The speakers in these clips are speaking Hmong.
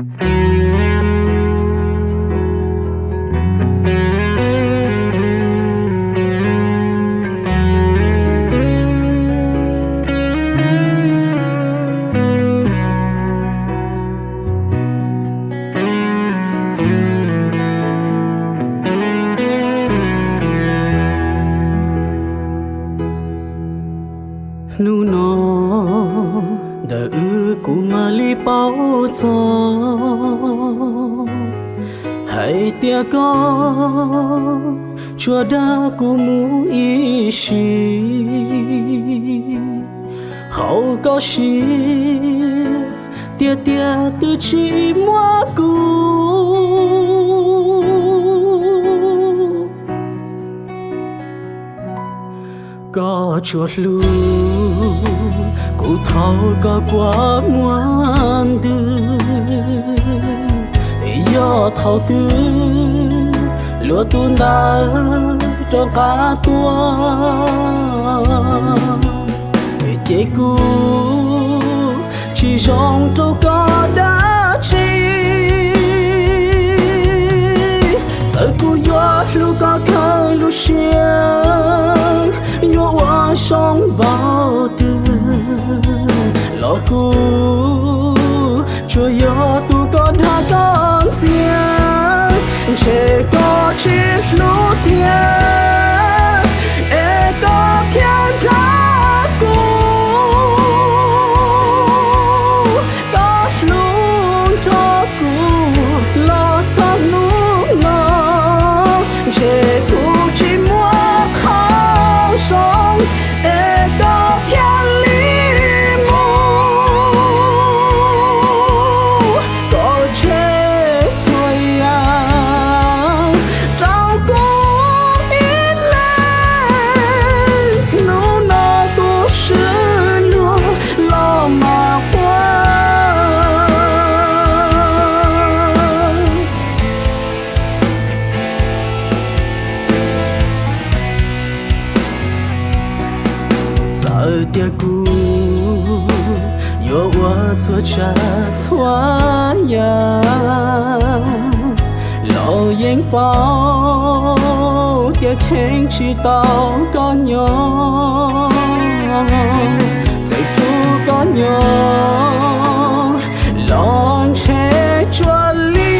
Hnub no ntawm wb kuv mam li paub txog hais tias koj tsuas dag kuv mus ib sim. Hauv koj siab tiag tiag twb tsis muab kuv. Koj tsuas hlub kuv thaum koj kua muag ntws, yog thaum twg luag tus ntawd rov qab tuaj, ces kuv tsis zoo rau koj dab tsi. Txawm kuv yuav hlub koj kawg lub siab, yuav ua zoo npaum twg los kuv tsuas yog tus koj dag koj ntxias. Ntshe koj tsis hlub tiag, es koj thiaj dag kuv. Koj hlub nrog kuv los txog hnub no, ntshe kuv tsis muaj qhov zoo, es koj thiaj li mus. Koj tseg txhua yam rau kuv ib leeg, hnub no kuv swb luag los mam quaj. Txawm tias kuv yuav ua txhua tsav txhua yam los yeej paub tias cheem tsis tau koj nyob. Txawm rub koj nyob los ntshe tsuas li.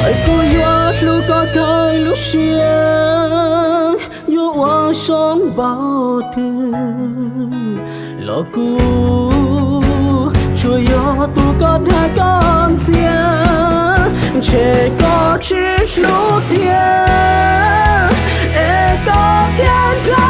Txawm kuv yuav hlub koj kawg lub siab, yuav ua zoo npaum twg los kuv tsuas yog tus koj dag koj ntxias. Ntshe koj tsis hlub tiag, es koj thiaj dag